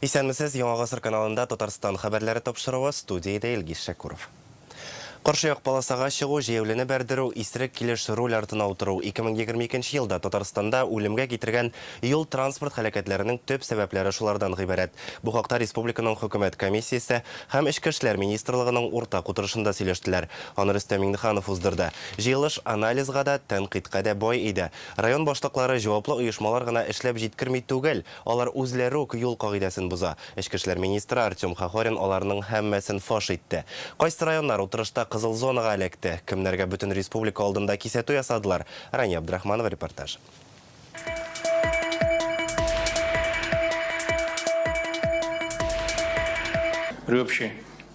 Исәнмесез, Яңа гасыр каналында Татарстан хәбәрләре тапшыруы, студиядә Илгиз Шәкүров. Каршы як полосага чыгу, җәяүлене бәрдерү, исерек килеш руль артына утыру, 2022 елда Татарстанда үлемгә китергән юл-транспорт һәлакәтләренең төп сәбәпләре шулардан гыйбарәт. Бу хакта республиканың Хөкүмәт комиссиясе һәм Эчке эшләр министрлыгының уртак утырышында сөйләштеләр. Аны Рөстәм Миңнеханов уздырды. Җыелыш анализга да, тәнкыйтькә дә бай иде. Район башлыклары, җаваплы оешмалар гына эшләп җиткерми түгел, Алар үзләре үк юл кагыйдәсен боза. Эчке эшләр министры Артем Хохорин аларның һәммәсен фаш итте. Кайсы районнар утырышта кызыл зонага эләкте? Кемнәргә бөтен республика алдында кисәтү ясадылар? Рания Абдрахманова репортажы. При общей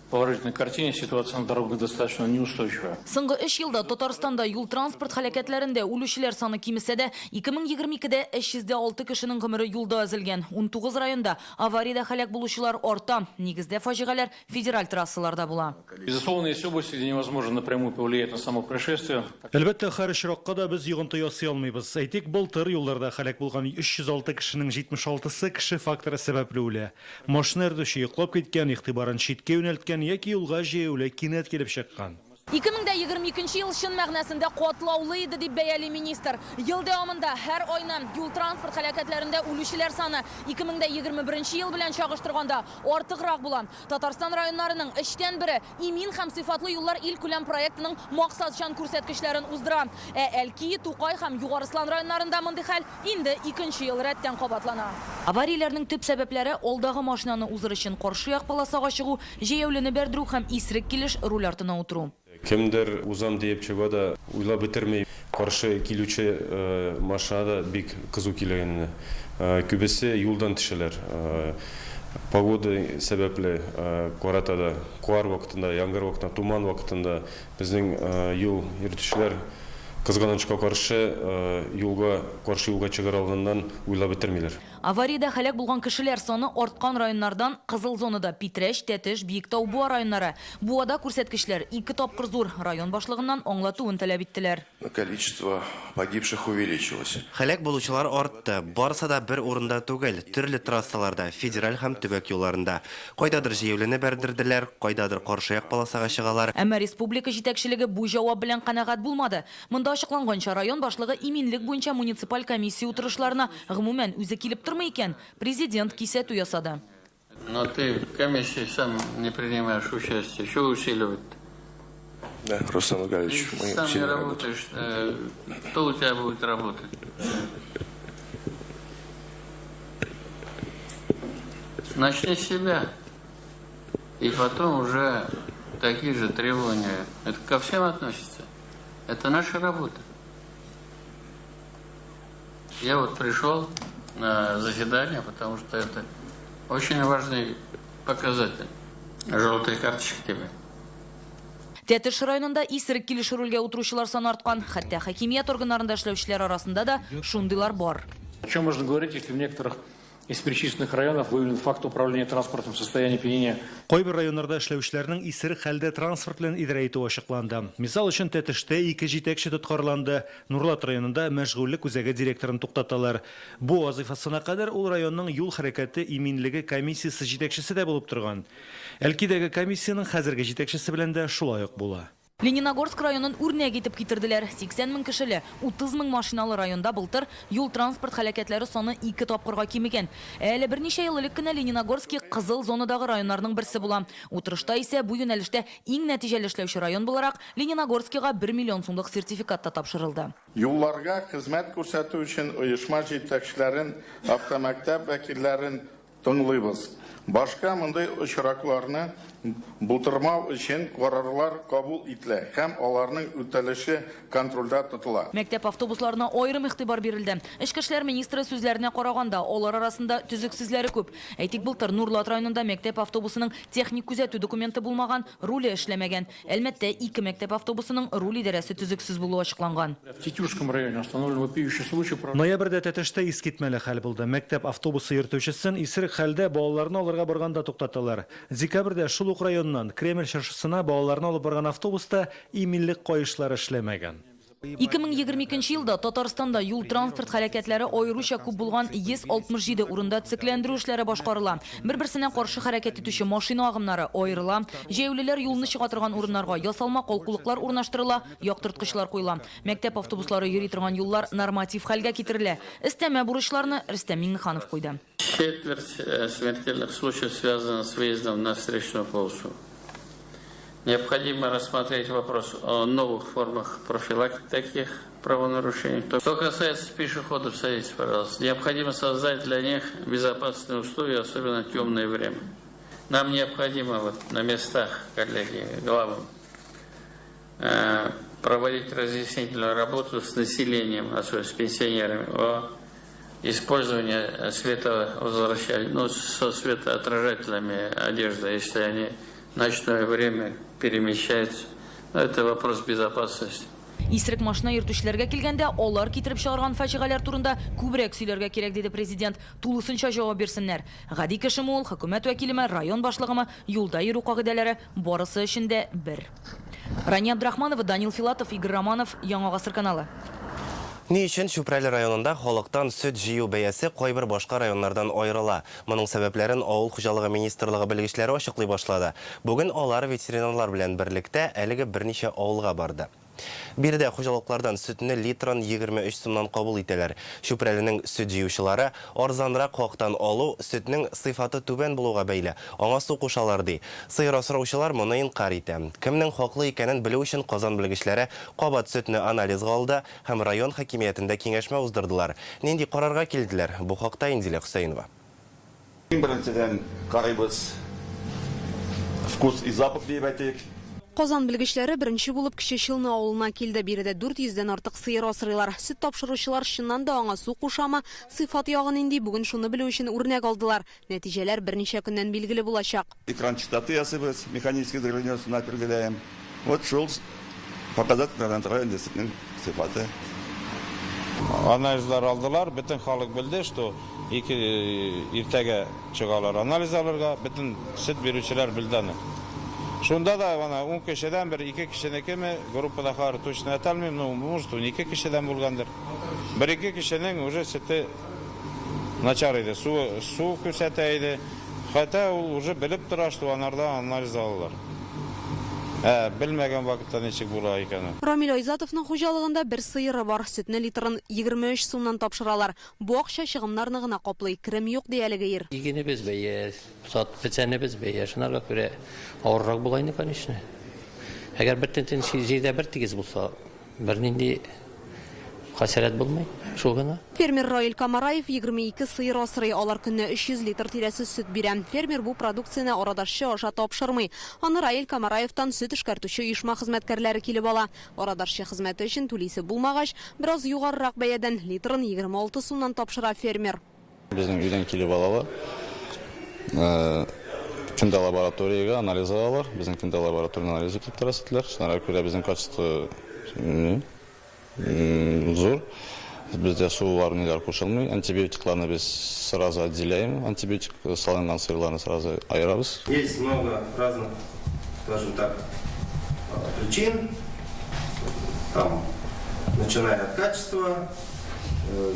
положительной картине ситуация на дорогах достаточно неустойчивая. Соңгы өч елда Татарстанда юл-транспорт һәлакәтләрендә үлүчеләр саны кимесә дә, 2022 дә 306 кешенең гомере юлда өзелгән. 19 районда авариядә һәлак булучылар арта. Нигездә фаҗигаләр федераль трассаларда була. Безусловно, есть области, где невозможно напрямую повлиять на само происшествие. Әлбәттә, һәр очракка да без йогынты ясый алмыйбыз. Әйтик, былтыр юлларда һәлак булган 306 кешенең 76-сы кеше факторы сәбәпле үлә. Машина йөртүче йоклап киткән, игътибарын читкә юнәлткән яки юлга җәяүле кинәт килеп чыккан. 2022 нче ел чын мәгънәсендә катлаулы иде, дип бәяли министр. Ел дәвамында һәр айны юл-транспорт һәлакәтләрендә үлүчеләр саны 2021 нче ел белән чагыштырганда артыграк була. Татарстан районнарының өчтән бере Имин һәм сыйфатлы юллар илкүләм проектының максатчан күрсәткечләрен уздыра. Ә Әлки, Тукай һәм Югары Слан районнарында мондый хәл Инде икенче ел рәттән кабатлана. Аварияләрнең төп сәбәпләре, алдагы машинаны узыр өчен каршы як полосага чыгу, җәяүлене бәрдерү һәм исерек килеш руль артына утыру. Кемдер узам диеп чыга да, уйлап бетерми, каршы килүче машина да бик кызу килә инде. Күбесе юлдан төшәләр. Погода сәбәпле карата да, кар вакытында, яңгыр вакытында, туман вакытында Безнең юл йөртүчеләр, кызганычка каршы, юлга, каршы юлга чыгар алдыннан уйлап бетермиләр. Авариядә һәлак булган кешеләр саны арткан районнардан кызыл зонада, Питрәч, Тәтеш, Биектау, Буа районнары. Буада күрсәткечләр ике тапкыр зур. Район башлыгыннан аңлатуын таләп иттеләр. Количество погибших увеличилось. Һәлак булучылар артты. Барысы да бер урында түгел, төрле трассаларда, федераль һәм төбәк юлларында. Кайдадыр җәяүлене бәрдерделәр, кайдадыр каршы як полосага чыгалар. Әмма республика җитәкчелеге бу җавап белән канәгать булмады. Монда ачыкланганча, район башлыгы иминлек буенча муниципаль комиссия утырышларына, гомумән, үзе килеп тормый икән. Президент кисәтү ясады. Но ты в комиссии сам не принимаешь участие, чего усиливать-то? Да, Рустам Галич, мы сам не работаешь, кто у тебя будет работать? Начни с себя. И потом уже такие же требования. Это ко всем относится. Это наша работа. Я вот пришел на заседание, потому что это очень важный показатель. Желтые карточки тебе. Тәтеш районында исерек килеш рульгә утыручылар саны арткан. Хәтта хакимият органнарында эшләүчеләр арасында да шундыйлар бар. О чем можно говорить, если в некоторых из перечисленных районов выявлен факт управления транспортом в состоянии опьянения. Кайбер районнарда эшләүчеләрнең исерек хәлдә транспорт белән идарә итүе ачыкланды. Мисал өчен, Тәтештә ике җитәкче тоткарланды, Нурлат районында мәшгульлек үзәге директорын туктаталар. Бу вазыйфасына кадәр ул районның юл хәрәкәте иминлеге комиссиясе җитәкчесе дә булып торган. Әлкидәге комиссиянең хәзерге җитәкчесе белән дә шулай ук була. Лениногорск районын үрнәк итеп китерделәр. 80 мең кешеле, 30 мең машиналы районда былтыр юл-транспорт һәлакәтләре саны ике тапкырга кимегән. Ә әле берничә ел элек кенә Лениногорски кызыл зонадагы районнарның берсе була. Утырышта исә бу юнәлештә иң нәтиҗәле эшләүче район буларак Лениногорскига бер миллион сумлык сертификат та тапшырылды. Юлларга хезмәт күрсәтү өчен оешма җитәкчеләрен, автомәктәп вәкилләрен Тыңлыйбыз. Башка мондый очракларны булдырмау өчен карарлар кабул ителә һәм аларның үтәлеше контрольдә тотыла. Мәктәп автобусларына аерым игътибар бирелде. Эчке эшләр министры сүзләренә караганда, алар арасында төзексезләре күп. Әйтик, былтыр Нурлат районында мәктәп автобусының техник күзәтү документы булмаган, руле эшләмәгән. Әлмәттә ике мәктәп автобусының руль идарәсе төзексез булуы ачыкланган. В Тетюшском районе установлен вопиющий случай про. Ноябрьдә Тәтештә искитмәле хәл булды. Мәктәп автобусы йөртүчесен исерек хәлдә балаларны алырга барганда туктаталар. Декабрьдә шул ук районнан Кремль чыршысына балаларны алып барган автобуста иминлек каешлары эшләмәгән. 2022 елда Татарстанда юл-транспорт һәлакәтләре аеруча күп булган 167 урында төзекләндерү эшләре башкарыла. Бер-берсенә каршы хәрәкәт итүче машина агымнары аерыла, җәяүлеләр юлны чыга торган урыннарга ясалма калкулыклар урнаштырыла, яктырткычлар куела. Мәктәп автобуслары йөри торган юллар норматив хәлгә китерелә. Өстәмә бурычларны Рөстәм Миңнеханов куйды. Четверть смертельных случаев связана с выездом на встречную полосу. Необходимо рассмотреть вопрос о новых формах профилактики таких правонарушений. Что касается пешеходов, садитесь, пожалуйста. Необходимо создать для них безопасные условия, особенно в темное время. Нам необходимо вот на местах, коллеги, главам, проводить разъяснительную работу с населением, особенно с пенсионерами, о использовании световозвращателей, ну, со светоотражателями одежды, если они в ночное время перемещаются. Но это вопрос безопасности. Исерек машина йөртүчеләргә килгәндә, алар китереп чыгарган фаҗигаләр турында күбрәк сөйләргә кирәк, диде президент. Тулысынча җавап бирсеннәр. Гади кешеме ул, хөкүмәт вәкилеме, район башлыгымы, юлда йөрү кагыйдәләре барысы өчен дә бер. Рания Абдрахманова, Данил Филатов, Игорь Романов, Яңа Гасыр каналы. Ни өчен Чүпрәле районында халыктан сөт җыю бәясе кайбер башка районнардан аерыла? Моның сәбәпләрен Авыл хуҗалыгы министрлыгы белгечләре ачыклый башлады. Бүген алар ветеринарлар белән берлектә әлеге берничә авылга барды. Биредә хуҗалыклардан сөтне литрын 23 сумнан кабул итәләр. Чүпрәленең сөт җыючылары, арзанрак хактан алу сөтнең сыйфаты түбән булуга бәйле, аңа су кушалар, ди. Сыер асраучылар моны инкарь итә. Кемнең хаклы икәнен белү өчен Казан белгечләре кабат сөтне анализга алды һәм район хакимиятендә киңәшмә уздырдылар. Нинди карарга килделәр? Бу хакта Инзилә Хөсәенова. Иң беренчедән карыйбыз вкус и запах диеп әйтик. Казан белгечләре беренче булып Кече Челны авылына килде. Биредә 400 дән артык сыер асрыйлар. Сөт тапшыручылар чыннан да аңа су кушамы, сыйфат ягы нинди, бүген шуны белү өчен үрнәк алдылар. Нәтиҗәләр берничә көннән билгеле булачак. Экран частоты ясыйбыз, механический загрязненность определяем. Вот шул показательләрдән тора инде сөтнең сыйфаты. Анализлар алдылар, бөтен халык белде, что ике иртәгә чыгалар анализ алырга, бөтен сөт бирүчеләр белде аны. Шунда да ана 10 кешедән бер ике кешенекеме, группада хәзер точно әйтә алмыйм, но может 12 кешедән булгандыр. Бер ике кешенең уже сөте начар иде, су су күрсәтә иде. Хәтта ул уже белеп тора, что анардан анализ алалар. Ә белмәгән вакытта ничек була икән ул? Рамил Айзатовның хуҗалыгында бер сыеры бар. Сөтне литрын 23 сумнан тапшыралар. Бу акча чыгымнарны гына каплый. Керем юк, ди әлеге ир. Игенебез бәя, сат печәнебез бәя. Шунарга күрә авыррак була инде, конечно. Әгәр бер җирдә бер тигез булса, бернинди хәсрәт булмый, шул гына. Фермер Раил Камараев 22 сыер асрый. Алар көненә 300 литр тирәсе сөт бирә. Фермер бу продукцияне арадашчы аша тапшырмый. Аны Раил Камараевтан сөт эшкәртүче оешма хезмәткәрләре килеп ала. Арадашчы хезмәте өчен түлисе булмагач, бераз югарырак бәядән литрын 26 сумнан тапшыра фермер. Безнең өйдән килеп алалар. Көндә лабораториягә анализ алалар. Безнең көндә лаборатория анализ үтеп тора сөтләр. Шуңа күрә безнең качество зур. Бездә сулар ниләр кушылмый. Антибиотикларны без сразу отделяем. Антибиотик салынган сыерларны сразу аерабыз. Есть много разных, скажем так, причин, там, начиная от качества,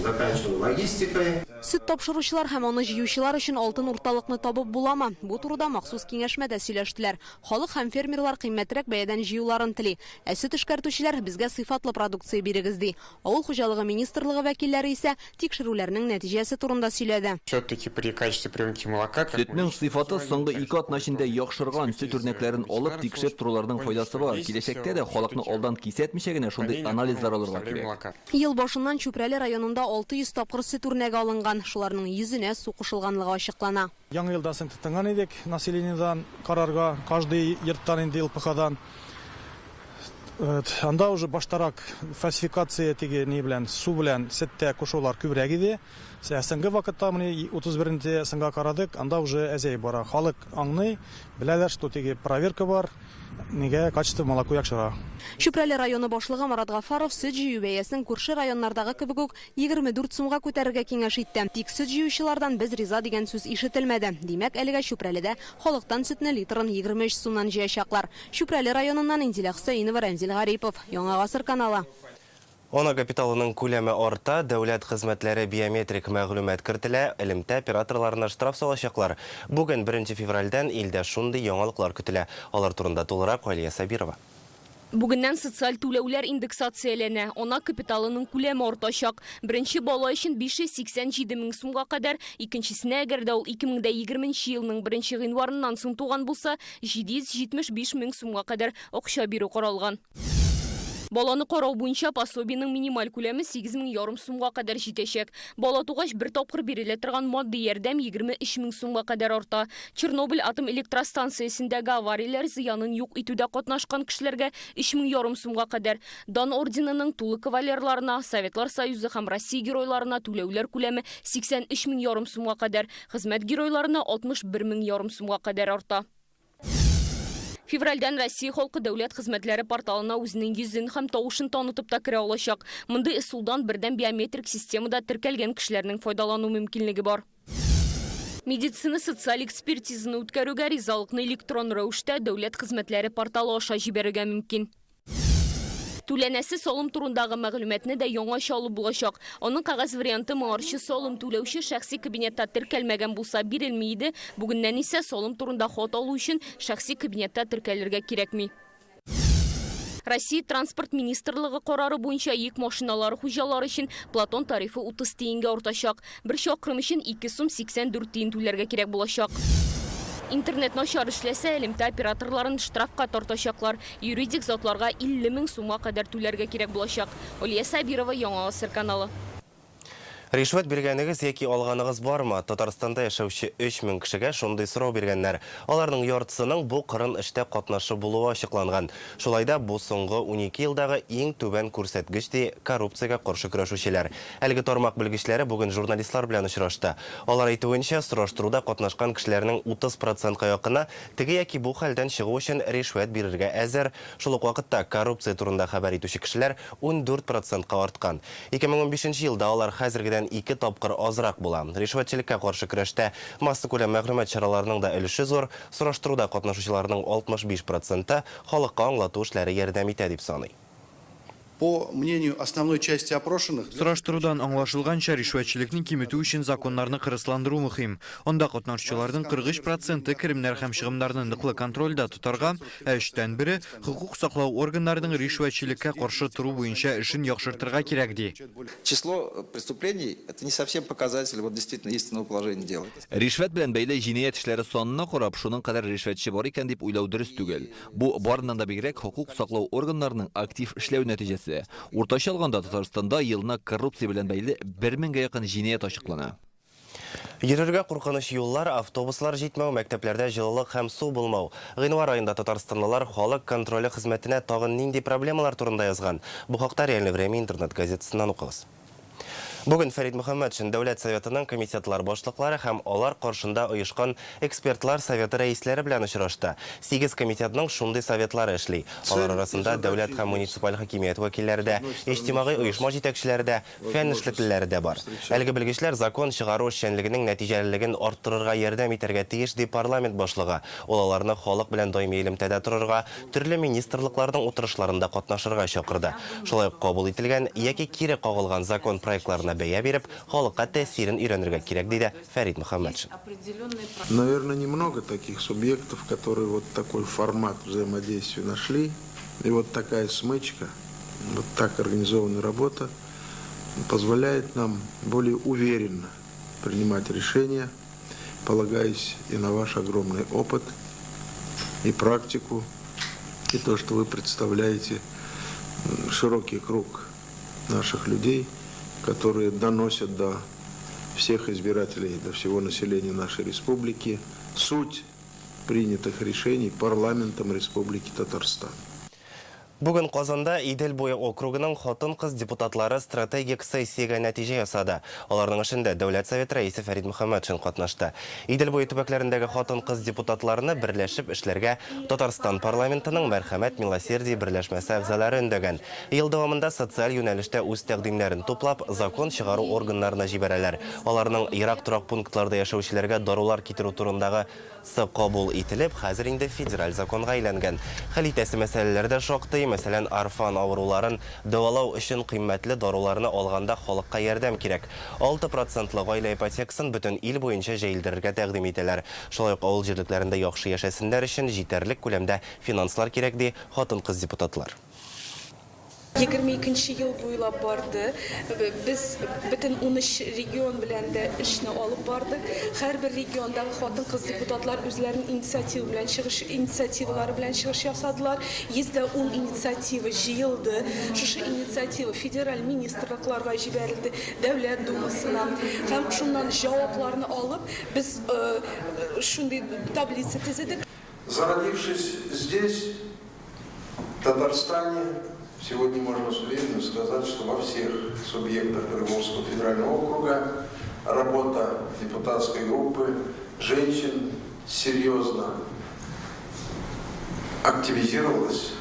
заканчивая логистикой. Сөт тапшыручылар һәм аны җыючылар өчен алтын урталыкны табып буламы? Бу турыда махсус киңәшмәдә сөйләштеләр. Халык һәм фермерлар кыйммәтрәк бәядән җыюларын тели. Ә сөт эшкәртүчеләр безгә сыйфатлы продукция бирегез ди. Авыл хуҗалыгы министрлыгы вәкилләре исә тикшерүләрнең нәтиҗәсе турында сөйләде. Все-таки при качестве приемки молока, как мы Сөтнең сыйфаты соңгы 2 атна эчендә яхшырган. Сөт үрнәкләрен алып тикшереп торуларның файдасы бар. Киләчәктә дә халыкны алдан кисәтмичә генә шундый анализлар алырга кирәк. Ел башыннан Чүпрәле районында 600 тапкыр сөт үрнәге алынган. Шуларның 100-енә су кушылганлыгы ачыклана. Яңа елдан соң тотынган идек населениедан карарга, каждый йорттан инде ЛПХ-дан. Анда уже баштарак фальсификация теге ни белән, су белән сөттә кушулар күбрәк иде. Соңгы вакытта менә 31-нче сынга карадык, анда уже әзәй бара. Халык аңлый, беләләр, что теге проверка бар, нигә качество молоко яхшыра. Чүпрәле районы башлыгы Марат Гафаров сөт җыю бәясен күрше районнардагы кебек үк 24 сумга күтәрергә киңәш итте. Тик сөт җыючылардан без риза дигән сүз ишетелмәде. Димәк, әлегә Чүпрәледә халыктан сөтне литрын 23 сумнан җыячаклар. Чүпрәле районыннан Инзилә Хөсәенова, Рәмзил Гарипов, Яңа Гасыр каналы. Ана капиталының күләме арта, дәүләт хезмәтләре биометрик мәгълүмат кертелә, элемтә операторларына штраф салачаклар. Бүген, беренче февральдән, илдә шундый яңалыклар көтелә. Алар турында тулырак Алия Сабирова. Бүгеннән социаль түләүләр индексацияләнә, ана капиталының күләме артачак. Беренче бала өчен 587 мең сумга кадәр, икенчесенә, әгәр дә ул 2020 нче елның беренче гыйнварыннан соң туган булса, 775 мең сумга кадәр акча бирү каралган. Баланы карау буенча пособиенең минималь күләме 8 мең ярым сумга кадәр җитәчәк. Бала тугач бер тапкыр бирелә торган матди ярдәм 23 мең сумга кадәр арта. Чернобыль атом электростанциясендәге аварияләр зыянын юк итүдә катнашкан кешеләргә 3 мең ярым сумга кадәр. Дан орденының тулы кавалерларына, Советлар Союзы һәм Россия Геройларына түләүләр күләме 83 мең ярым сумга кадәр, Хезмәт Геройларына 61 мең ярым сумга кадәр арта. Февральдән Россия халкы дәүләт хезмәтләре порталына үзенең йөзен һәм тавышын танытып та керә алачак. Мондый ысулдан бердәм биометрик системада теркәлгән кешеләрнең файдалану мөмкинлеге бар. Медицина-социаль экспертизаны үткәрүгә ризалыкны электрон рәвештә дәүләт хезмәтләре порталы аша җибәрергә мөмкин. Түләнәсе салым турындагы мәгълүматны да яңача алып булачак. Аның кәгазь варианты моңарчы салым түләүче шәхси кабинетта теркәлмәгән булса бирелми иде, бүгеннән исә салым турында хат алу өчен шәхси кабинетта теркәлергә кирәкми. Россия Транспорт министрлыгы карары буенча йөк машиналары хуҗалары өчен Платон тарифы 30 тиенгә артачак. Бер чакрым өчен 2 сум 84 тиен түләргә кирәк булачак. Интернет начар эшләсә, элемтә операторларын штрафка тартачаклар. Юридик затларга 50 мең сумга кадәр түләргә кирәк булачак. Алия Сабирова, Яңа Гасыр каналы. Ришвәт биргәнегез яки алганыгыз бармы? Татарстанда яшәүче 3000 кешегә шундый сорау биргәннәр. Аларның яртысының бу кырын эштә катнашы булуы ачыкланган. Шулай да бу соңгы унике елдагы иң түбән күрсәткеч, ди коррупциягә каршы көрәшүчеләр. Әлеге тармак белгечләре бүген журналистлар белән очрашты. Алар әйтүенчә, сораштыруда катнашкан кешеләрнең 30 процентка якыны теге яки бу хәлдән чыгу өчен ришвәт бирергә әзер. Шул ук вакытта коррупция турында хәбәр итүче кешеләр 14 процентка арткан. 2015 нче елда алар хәзергедән ике тапкыр азрак була. Ришвәтчелеккә каршы көрәштә массакүләм мәгълүмат чараларының да өлеше зур. Сораштыруда катнашучыларның 65 проценты халыкка аңлату эшләре ярдәм итә дип саный. По мнению основной части опрошенных. Сораштырудан аңлашылганча, ришвәтчелекне киметү өчен законнарны кырысландыру мөһим. Анда катнашучыларның 43 проценты керемнәр һәм чыгымнарны ныклы контрольдә тотарга, ә өчтән бере, хокук саклау органнарының ришвәтчелеккә каршы тору буенча эшен яхшыртырга кирәк, ди. Число преступлений, это не совсем показатель вот действительно истинного положения дел. Ришвәт белән бәйле җинаять эшләре санына карап, шуның кадәр ришвәтче бар икән дип уйлау дөрес түгел. Бу, барыннан да бигрәк, хокук саклау органнарының актив эшләү нәтиҗәсе. Уртача алганда, Татарстанда елына коррупция белән бәйле бер меңгә якын җинаять ачыклана. Йөрергә куркыныч юллар, автобуслар җитмәү, мәктәпләрдә җылылык һәм су булмау. Гыйнвар аенда татарстанлылар Халык контроле хезмәтенә тагын нинди проблемалар турында язган? Бу хакта Реальное время интернет-газетасыннан укыгыз. Бүген Фәрит Мөхәммәтшин Дәүләт Советының комитетлар башлыклары һәм алар каршында оешкан Экспертлар советы рәисләре белән очрашты. Сигез комитетның шундый советлары эшли. Алар арасында дәүләт һәм муниципаль хакимият вәкилләре дә, иҗтимагый оешма җитәкчеләре дә, фән эшлеклеләре дә бар. Әлеге белгечләр закон чыгару эшчәнлегенең нәтиҗәлелеген арттырырга ярдәм итәргә тиеш, ди парламент башлыгы. Ул аларны халык белән даими элемтәдә торырга, төрле министрлыкларның утырышларында катнашырга чакырды. Шулай ук кабул ителгән яки кире кагылган закон проектларына бәя биреп, халыкка тәэсирен өйрәнергә кирәк, диде Фәрит Мөхәммәтшин. Наверное, немного таких субъектов, которые вот такой формат взаимодействия нашли. И вот такая смычка, вот так организованная работа позволяет нам более уверенно принимать решения, полагаясь и на ваш огромный опыт, и практику, и то, что вы представляете широкий круг наших людей, которые доносят до всех избирателей, до всего населения нашей республики суть принятых решений парламентом Республики Татарстан. Бүген Казанда Идел буе округының хатын-кыз депутатлары стратегик сессиягә нәтиҗә ясады. Аларның эшендә Дәүләт Советы Рәисе Фәрит Мөхәммәтшин катнашты. Идел буе төбәкләрендәге хатын-кыз депутатларны берләшеп эшләргә Татарстан парламентының Мәрхәмәт Милосердие берләшмәсе әгъзалары өндәгән. Ел дәвамында социаль юнәлештә үз тәкъдимнәрен туплап, закон чыгару органнарына җибәрәләр. Аларның ерак торак пунктларда яшәүчеләргә дарулар китерү турындагы сы кабул ителеп, хәзер инде федераль законга әйләнгән. Хәл итәсе мәсьәләләр дә шактый. Мәсәлән, орфан авыруларын дәвалау өчен кыйммәтле даруларны алганда халыкка ярдәм кирәк. 6 процентлы гаилә ипотекасын бөтен ил буенча җәелдерергә тәкъдим итәләр. Шулай ук авыл җирлекләрендә яхшы яшәсеннәр өчен җитәрлек күләмдә финанслар кирәк, ди хатын-кыз депутатлар. 22 нче ел буйлап барды. Без бөтен 13 регион белән дә эшне алып бардык. Һәрбер региондагы хатын-кыз депутатлар үзләренең инициатива белән чыгыш инициативалары белән чыгыш ясадылар. 110 инициатива җыелды. Шушы инициатива федераль министрлыкларга җибәрелде, Дәүләт Думасына. Һәм шуннан җавапларны алып, без шундый таблица төзедек. Зародившись здесь, в Татарстане, сегодня можно с уверенностью сказать, что во всех субъектах Приволжского федерального округа работа депутатской группы женщин серьезно активизировалась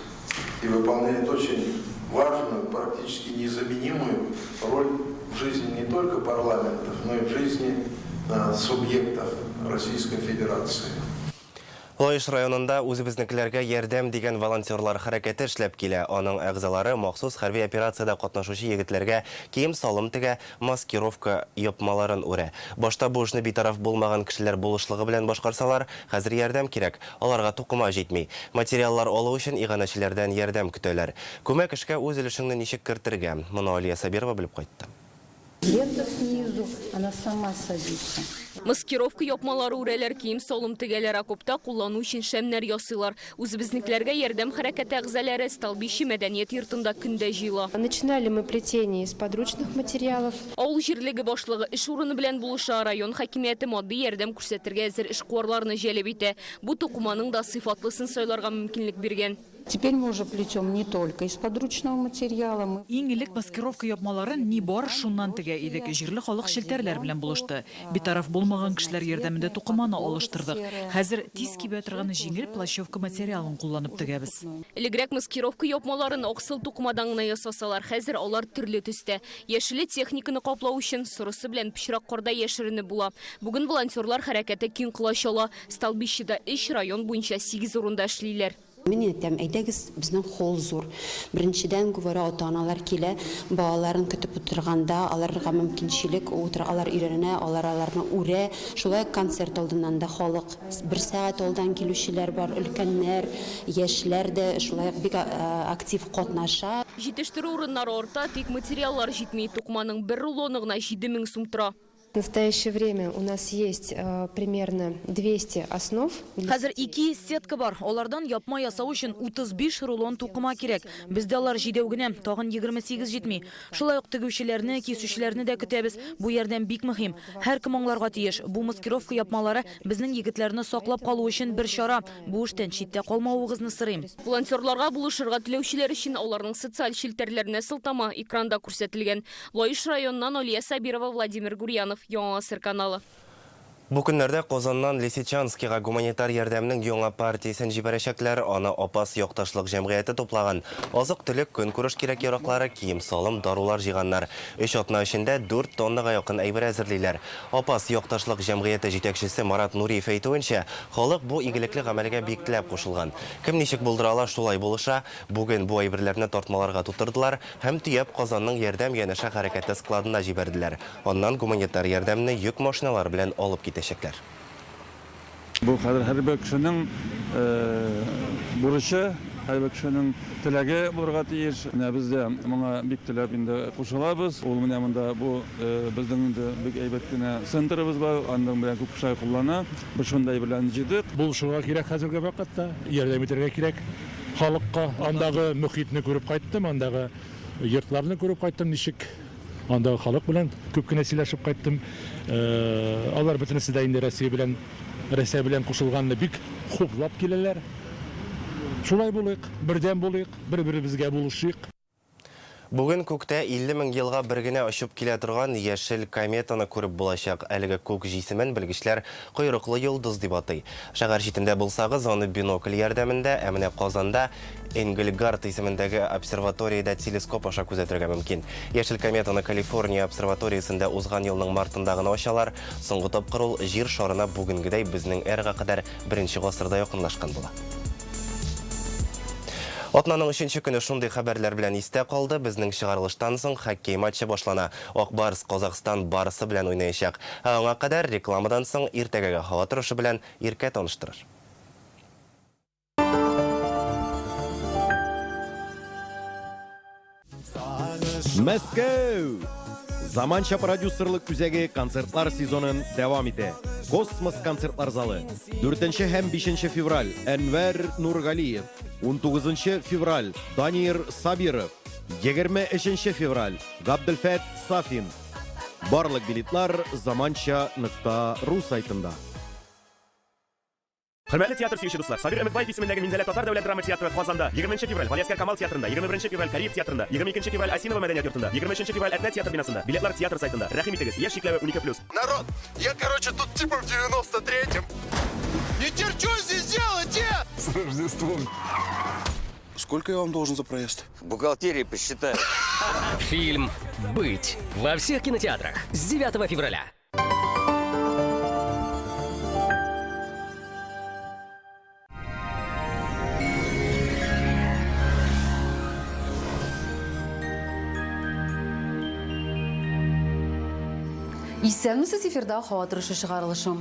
и выполняет очень важную, практически незаменимую роль в жизни не только парламентов, но и в жизни э, субъектов Российской Федерации. Лаеш районында Үзебезнекеләргә ярдәм дигән волонтерлар хәрәкәте эшләп килә. Аның әгъзалары махсус хәрби операциядә катнашучы егетләргә кием-салым тегә, маскировка япмаларын үрә. Башта бу эшне битараф булмаган кешеләр булышлыгы белән башкарсалар, хәзер ярдәм кирәк. Аларга тукыма җитми. Материаллар алу өчен иганәчеләрдән ярдәм көтәләр. Күмәк эшкә үз өлешеңне ничек кертергә? Моны Алия Сабирова белеп кайтты. Лента снизу, она сама садится. Маскировка япмалары үрәләр, кием-салым тегәләр, окопта куллану өчен шәмнәр ясыйлар. Үзебезнекеләргә ярдәм хәрәкәте әгъзалары Столбище мәдәният йортында көн дә җыела. Начинали мы плетение из подручных материалов. Авыл җирлеге башлыгы эш урыны белән булыша, район хакимияте матди ярдәм күрсәтергә әзер эшкуарларны җәлеп итә. Бу тукыманың да сыйфатлысын сайларга мөмкинлек биргән. Теперь мы уже плетем не только из подручного материала, мы. Иң элек маскировка япмаларын ни бар, шуннан тегә идек. Җирле халык челтәрләр белән булышты. Битараф булмаган кешеләр ярдәмендә тукыманы алыштырдык. Хәзер тиз кибә торган җиңел плащевка материалын кулланып тегәбез. Элегрәк маскировка япмаларын аксыл тукымадан гына ясасалар, хәзер алар төрле төстә. Яшеле техниканы каплау өчен, сорысы белән пычрак карда яшеренеп була. Бүген волонтерлар хәрәкәте киң колач ала. Столбищеда өч, район буенча сигез урында эшлиләр. Мин әйтәм, әйдәгез, безнең холл зур. Беренчедән, говорю, ата-аналар килә, балаларын көтеп утырганда, аларга мөмкинчелек, утыра, алар өйрәнә, алар аларны үрә. Шулай ук концерт алдыннан да халык, бер сәгать алдан килүчеләр бар, өлкәннәр, яшьләр дә шулай ук бик актив катнаша. Җитештерү урыннары арта, тик материаллар җитми. Тукыманың бер рулоны гына 7000 сум тора. В настоящее время у нас есть примерно 200 основ. Хәзер 200 сетка бар. Алардан япма ясау өчен 35 рулон тукыма кирәк. Бездә алар җидәү генә, тагын 28 җитми. Шулай ук тегүчеләрне, кисүчеләрне дә көтәбез. Бу ярдәм бик мөһим. Һәркем аңларга тиеш, бу маскировка япмалары безнең егетләрне саклап калу өчен бер чара. Бу эштән читтә калмавыгызны сорыйм. Волонтерларга булышырга теләүчеләр өчен аларның социаль челтәрләренә сылтама экранда күрсәтелгән. Лаеш районыннан Алия Сабирова, Владимир Гурьянов, Яңа Гасыр каналы. Бу көннәрдә Казаннан Лисичанскига гуманитар ярдәмнең яңа партиясен җибәрәчәкләр. Аны Апас якташлык җәмгыяте туплаган. Азык-төлек, көнкүреш кирәк-яраклары, кием-салым, дарулар җыйганнар. Өч атна эчендә дүрт тоннага якын әйбер әзерлиләр. Апас якташлык җәмгыяте җитәкчесе Марат Нуриев әйтүенчә, халык бу игелекле гамәлгә бик теләп кушылган. Кем ничек булдыра ала, шулай булыша. Бүген бу әйберләрне тартмаларга тутырдылар. Һәм төяп Казанның Ярдәм янәшә хәрәкәте складына җибәрделәр. Аннан гуманитар ярдәмне йөк машиналары белән алып китәчәкләр. Бу хәзер һәрбер кешенең бурычы, һәрбер кешенең теләге булырга тиеш. Менә без дә моңа бик теләп инде кушылабыз. Ул менә монда бу безнең инде бик әйбәт кенә центрыбыз бар, аның белән күп кешеләр куллана. Без шунда әйберләрне җыйдык. Булышырга кирәк хәзерге вакытта, ярдәм итәргә кирәк. Халыкка андагы мөхитне күреп кайттым, андагы йортларны күреп кайттым, ничек андагы халык белән күп кенә сөйләшеп кайттым. Алар бөтенесе дә инде Россия белән, Рәсәй белән кушылганны бик хуплап киләләр. Шулай булыйк, бердәм булыйк, бер-беребезгә булышыйк. Бүген күктә 50 мең елга бер генә очып килә торган яшел кометаны күреп булачак. Әлеге күк җисемен белгечләр койрыклы йолдыз дип атый. Шәһәр читендә булсагыз, аны бинокль ярдәмендә, ә менә Казанда Энгельгард исемендәге обсерваториядә телескоп аша күзәтергә мөмкин. Яшел кометаны Калифорния обсерваториясендә узган елның мартында гына ачалар. Соңгы тапкыр ул Җир шарына бүгенгедәй безнең эрага кадәр беренче гасырда якынлашкан була. Атнаның өченче көне шундый хәбәрләр белән истә калды. Безнең чыгарылыштан соң хоккей матчы башлана. Ак Барс Казахстан Барсы белән уйнаячак. Ә аңа кадәр рекламадан соң иртәгәге һава торышы белән Иркә таныштырыр. Мәскәү! Заманча продюсерлык үзәге концертлар сезонын дәвам итә. Космос концертлар залы. 4 һәм 5 февраль Әнвәр Нургалиев, 19 февраль Данир Сабиров, 23 февраль Габделфәт Сафин. Барлык билетлар заманча.ру сайтында. Хөрмәтле театр сөюче дуслар, Сабир Өметбаев исемендәге Минзәлә татар дәүләт драма театры Казанда 20 февраль Галиәсгар Камал театрында, 21 февраль Кариев театрында, 22 февраль Осиново мәдәният йортында, 23 февраль Әтнә театр бинасында. Билетлар театр сайтында. Рәхим итегез, яшь чикләве 12 плюс. Народ, я, короче, тут типа в 93-м. Не терчу здесь делать, э! С Рождеством! Сколько я вам должен за проезд? Бухгалтерия посчитает. Фильм «Быть» во всех кинотеатрах с 9 февраля. Исәнмесез эфирда һава торышы чыгарылышы.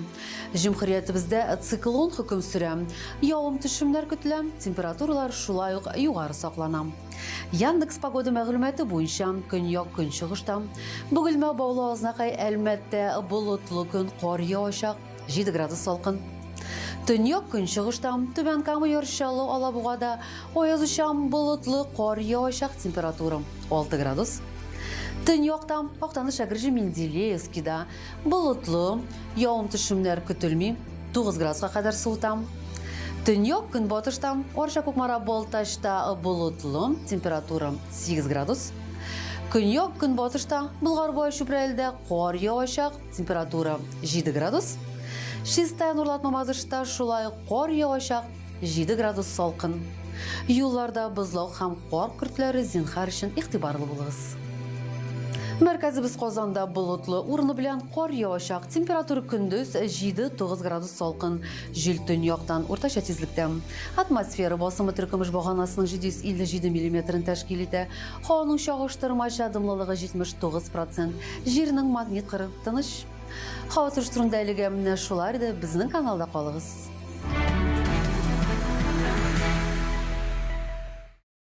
Җөмһүриятебездә циклон хөкем сөрә. Явым-төшемнәр көтелә, температуралар шулай ук югары саклана. Яндекс Погода мәгълүматы буенча, көньяк-көнчыгышта, Бөгелмә, Баулы, Азнакай, Әлмәттә болытлы көн, кар явачак, 7 градус салкын. Төньяк-көнчыгышта, Түбән Кама, Яр Чаллы, Алабугада аязучан болытлы, кар явачак, температура 6 градус. Төньякта, Актаныш, Әгерҗе, Менделеевскида болытлы, явым-төшемнәр көтелми, 9 градуска кадәр суыта. Төньяк-көнбатышта, Арча, Кукмара, Балтачта болытлы, температура 8 градус. Көньяк-көнбатышта, Болгар буе Чүпрәледә кар явачак, температура 7 градус. Чистай, Нурлат, Мамадышта шулай ук кар явачак, 7 градус салкын. Юлларда бозлавык һәм кар көртләре, зинһар өчен игътибарлы булыгыз. Мәркәзебез Казанда болытлы, урыны белән кар явачак. Температура көндез 7-9 градус салкын. Җил төньяктан уртача тизлектә. Атмосфера басымы теркөмеш баганасының 757 миллиметрын тәшкил итә. Һаваның чагыштырмача дымлылыгы 79 процент. Җирнең магнит кыры тыныч. Һава торышы турында әлегә менә шулар иде. Безнең каналда калыгыз.